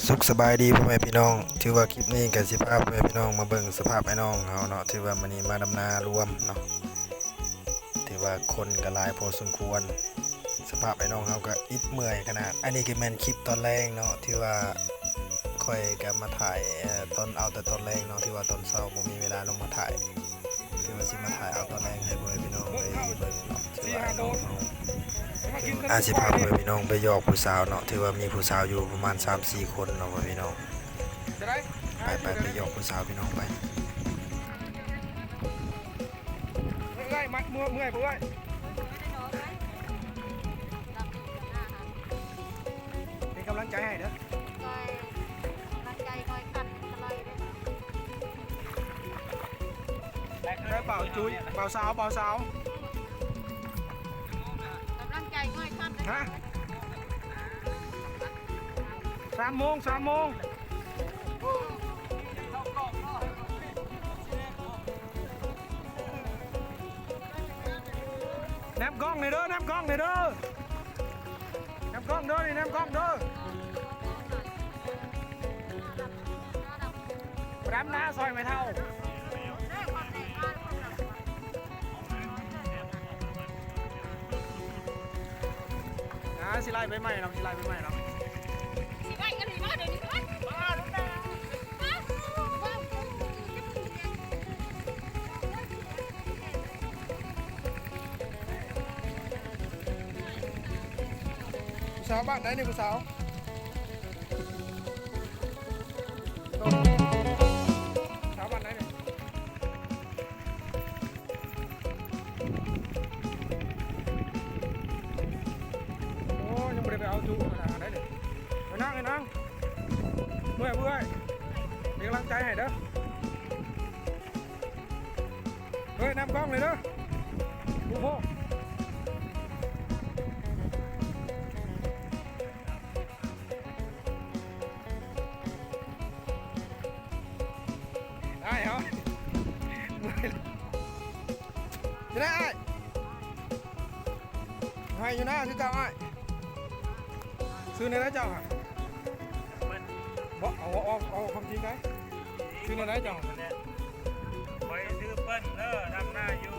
ສຸກສະບາຍດີພໍ່ແມ່ພີ່ນ້ອງ, ຖືວ່າຄລິບນີ້ກໍຊິພາພໍ່ແມ່ພີ່ນ້ອງມາເບິ່ງສະພາບອ້າຍນ້ອງເຮົາເນາະ, ຖືວ່າມື້ນີ້ມາດຳນາລວມເນາະ, ຖືວ່າຄົນກໍຫຼາຍພໍສົມຄວນ, ສະພາບອ້າຍນ້ອງເຮົາກໍອິດເມື່ອຍຂະໜາດ. ອັນນີ້ກໍແມ່ນຄລິບຕອນແລງເນາະ, ຖືວ່າຂ້ອຍກໍມາຖ່າຍ ເອີ ຕອນ ເອົາແຕ່ຕອນແລງເນາະ, ຖືວ່າຕອນເຊົ້າບໍ່ມີເວລາລົງມາຖ່າຍ. ຖືວ່າຊິມາຖ່າຍເອົາຕອນແລງໃຫ້ພໍ່ແມ່ພີ່ນ້ອງໄດ້ເບິ່ງເນາະ, ຖືວ່າອ້າຍນ້ອງເຮົາ ອາ ຊິພາພໍ່ແມ່ພີ່ນ້ອງໄປຢອກຜູ້ສາວເນາະ, ຖືວ່າມີຜູ້ສາວຢູ່ປະມານສາມສີ່ຄົນເນາະພໍ່ແມ່ພີ່ນ້ອງ. ໄປໆ ໄປຢອກຜູ້ສາວພີ່ນ້ອງໄປ. ເມື່ອຍ ເມື່ອຍບໍ່ເອື້ອຍ? ເປັນກຳລັງໃຈໃຫ້ເດີ. ກຳລັງໃຈ ກຳລັງໃຈ ກຳລັງໃຈ ໄດ້ ບ່າວຈຸ້ຍ ບ່າວສາວ ບ່າວສາວ. ກຳລັງໃຈ ກຳລັງໃຈ ຮະ? ສາມໂມງ ສາມໂມງ. ແນມກ້ອງແດ່ເດີ ແນມກ້ອງແດ່ເດີ. ແນມກ້ອງເດີ ນີ້ແນມກ້ອງເດີ. ມາດຳນາຊ່ອຍແມ່ເຖົ້າ. ອາ ຊິໄລ່ໃບໄມ້ເນາະ ຊິໄລ່ໃບໄມ້ເນາະ. ຊິໄລ່ກັນນີ້ມາ ດຽວນີ້ມາ. ຜູ້ສາວບ້ານໃດນີ້ ຜູ້ສາວ? ສາວບ້ານໃດນີ້? ໂອ້ ຍັງບໍ່ໄດ້ໄປເອົາຈຸມານາໄດ້ເດ້. ໄອ້ນາງ ໄອ້ນາງ ເມື່ອຍບໍ່ເອື້ອຍ? ເປັນກຳລັງໃຈໃຫ້ເດີ. ເຮີ້ຍ ນຳກ້ອງເລີຍເດີ. ໂອ້ໂຫ. ອ້າຍເຮົາ ເມື່ອຍ. ຊິໄດ້ອ້າຍ? ໃຫ້ຢູ່ນາຄືເກົ່າອ້າຍ. ຊື່ແນວໃດເຈົ້າຫະ? ບໍ່ ເອົາ ເອົາ ເອົາຄວາມຈິງໄດ໋. ຊື່ແນວໃດເຈົ້າ? ຂ້ອຍຊື່ເປີ້ນເດີ ດຳນາຢູ່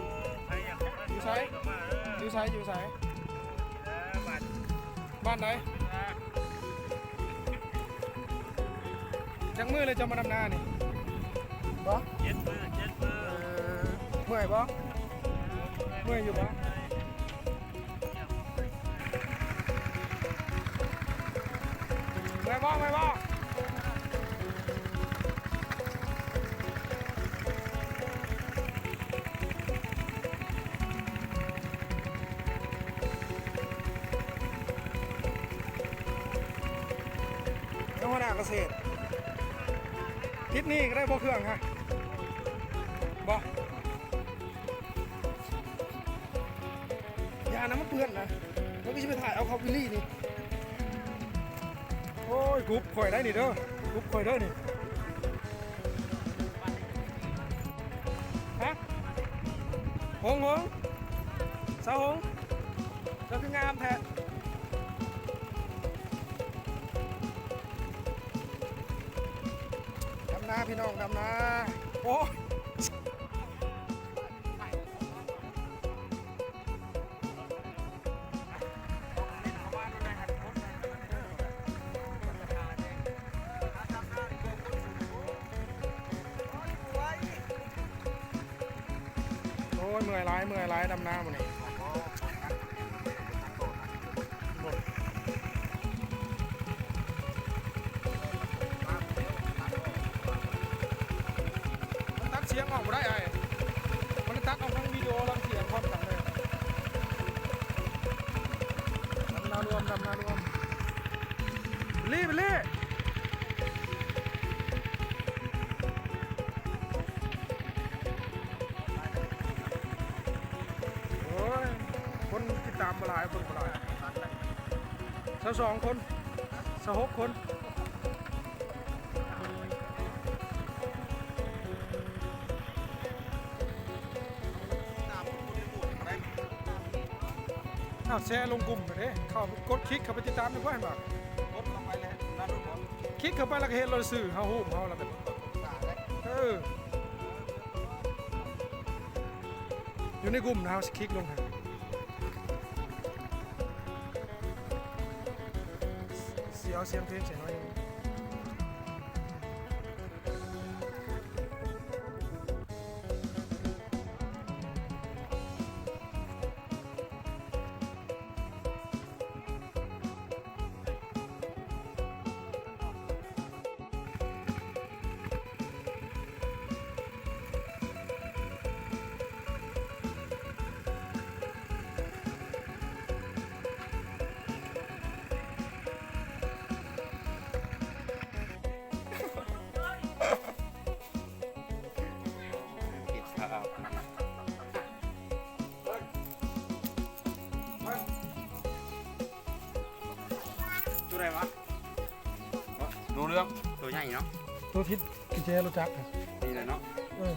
ໃຜຢາກເປັນເພື່ອນ ຢູ່ໃສ? ກໍມາເດີ. ຢູ່ໃສ? ຢູ່ໃສ? ເອີ ບ້ານ ບ້ານໃດ? ອ່າ ຈັກມື້ແລ້ວເຈົ້າມາດຳນານີ້? ບໍ່ ເຈັດມື້ ເຈັດມື້. ເອີ ເມື່ອຍບໍ່? ເມື່ອຍຢູ່ບໍ່? ເມື່ອຍບໍ່? ເມື່ອຍບໍ່? ເຈົ້າຫົວໜ້າກະເສດ ຕິດໜີ້ກໍໄດ້ບໍ່ເຄື່ອງຫະ? ບໍ່ ຢ່ານະ ມັນເປື້ອນນະ. ມັນກໍຊິໄປຖ່າຍເອົາເຂົາອີ່ຫຼີນີ້. ໂອ້ຍ ກຸບຂ້ອຍໄດ໋ນີ້ເດີ ກຸບຂ້ອຍເດີນີ້. ຮະ? ຫົງ ຫົງ ສາວຫົງ ເຈົ້າຄືງາມແທ້. ດຳນາພີ່ນ້ອງ ດຳນາ. ໂອ້ຍ. ໂອ້ຍ ເມື່ອຍຫຼາຍ ເມື່ອຍຫຼາຍ ດຳນາມື້ນີ້. ມັນຕັດສຽງອອກບໍ່ໄດ້ອ້າຍ, ມັນຕັດອອກທັງວິດີໂອ ທັງສຽງພ້ອມກັນເລີຍ. ດຳນາລວມ ດຳນາລວມ. ເບລລີ ເບລລີ. ໂອ້ຍ ຄົນຕິດຕາມບໍ່ຫຼາຍ ຄົນບໍ່ຫຼາຍ ຊາວສອງຄົນ ຊາວຫົກຄົນ. ອ້າວ ແຊລົງກຸ່ມເດ້ ເຂົ້າກົດຄລິກເຂົ້າໄປຕິດຕາມເດ້ ເຫັນບໍ່? ກົດເຂົ້າໄປແລ້ວ ນາລຸດບໍ່? ຄ ຄລິກເຂົ້າໄປແລ້ວກໍເຮັດໂລດ ຊື່ເຮົາ ຮູບເຮົາ ແລ້ວກໍ ເອີ ຢູ່ໃນກຸ່ມນະ ເຮົາຊິຄລິກລົງໃຫ້ ຊິເອົາສຽງເພງໃສ່ໜ້ອຍໜຶ່ງ. ຕົວໃດວະ? ຮູ້ເລື່ອງ. ຕົວໃຫຍ່ເນາະ. ຕົວທີ່ ທີ່ແຈລົດຈັກ ນີ້ແຫຼະເນາະ. ເອີ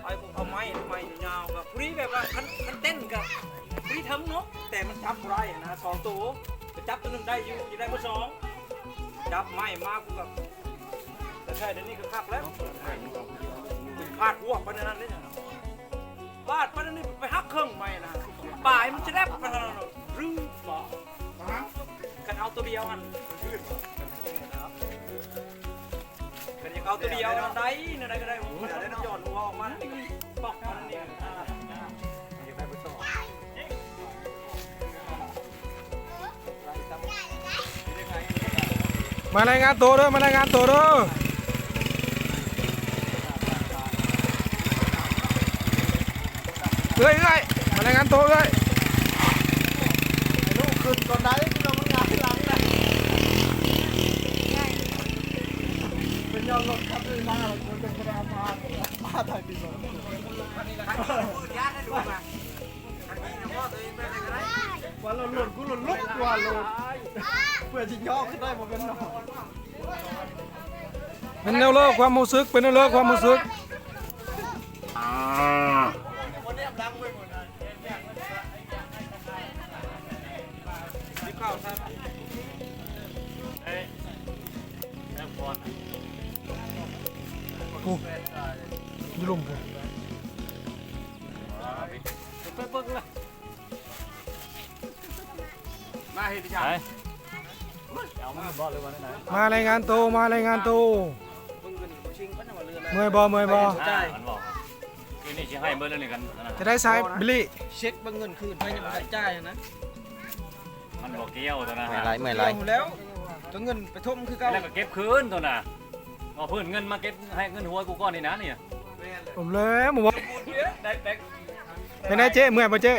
ເອົາໄມ້ ໄມ້ຍາວໆ ກໍພໍດີ ແບບວ່າຄັນ ຄັນເຕັ້ນກໍພໍດີເຖິງເນາະ ແຕ່ມັນຈັບບໍ່ໄດ້ນະ ສອງໂຕ ໄປຈັບໂຕໜຶ່ງໄດ້ຢູ່ ຢາກໄດ້ເບີສອງ ຈັບໄມ້ມາ ກູກໍ ແຕ່ແທ້ດຽວນີ້ກໍຄັກແລ້ວ ເປັນພາດຮວບປານນັ້ນເດ້. ບາດປານນີ້ໄປຫັກເຄິ່ງໄມ້ນະ ປາຍມັນຈະແລບປານນັ້ນ ຫຼືບໍ່? ຄັນເອົາຕົວດຽວຫັ້ນ ຄັນຢາກເອົາຕົວດຽວຫັ້ນໄດ້ ແນວໃດກໍໄດ້ ມັນຍ້ອນຫົວອອກມາ ປອກມັນນີ້. ມາລາຍງານໂຕເດີ ມາລາຍງານໂຕເດີ ເອື້ອຍ ເອື້ອຍ ມາລາຍງານໂຕເອື້ອຍ. ໃຫ້ລູກຂຶ້ນກ່ອນໄດ້ ເພື່ອມັນຫງາຍຫຼັງໄດ້ ເປັນຍ້ອນລົດຄັນອື່ນມາ ມັນຈຶ່ງບໍ່ໄດ້ເອົາມາ ມາທາງນີ້. ວ່າລະລຸ້ນ ກູລຸ້ນລຸກ ວ່າລຸ້ນ ເພື່ອຊິຍໍຂຶ້ນໄດ້ບໍ່ແມ່ນນ້ອຍ. ເປັນແນວເລີ ຄວາມຮູ້ສຶກ ເປັນແນວເລີ ຄວາມຮູ້ສຶກ. ໂອ້ ຢູ່ລຸ່ມພຸ້ນ. ໄປເບິ່ງລະ ມາເຮັດອີ່ຫຍັງ? ໄປ ເອົາມັນບໍ່ ຫຼືວ່າແນວໃດ? ມາລາຍງານໂຕ ມາລາຍງານໂຕ. ເມື່ອຍບໍ່ ເມື່ອຍບໍ່? ອ່າ ມັນບອກ ຄືນີ້ຊິໃຫ້ເບິດແລ້ວນີ້ກັນ ຈະໄດ້ສາຍບິລລີ. ເຊັກເບິ່ງເງິນຄືນ ໃຜຍັງບໍ່ທັນຈ່າຍຫັ້ນນະ. ມັນບໍ່ກ່ຽວຕົວນະ ເມື່ອຍຫຼາຍ ເມື່ອຍຫຼາຍ. ແລ້ວກໍເງິນໄປຖົມຄືເກົ່າ ແລ້ວກໍເກັບຄືນຕົວນະ. ເອົາພື້ນເງິນມາເກັບໃຫ້ເງິນຫົວກູກ່ອນນີ້ນະນີ້. ເອົາແລ້ວ ບໍ່ວ່າ ໄດ້ແປັກ ເປັນໄງເຈ້ ເມື່ອຍບໍ່ເຈ້?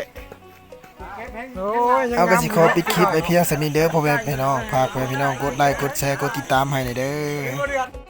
ໂອ້ຍ ເຮົາກໍຊິຂໍປິດຄລິບໄວ້ພຽງສ່ຳນີ້ເດີ ພໍ່ແມ່ພີ່ນ້ອງ. ຝາກພໍ່ແມ່ພີ່ນ້ອງກົດໄລ ກົດແຊ ກົດຕິດຕາມໃຫ້ແດ່ເດີ.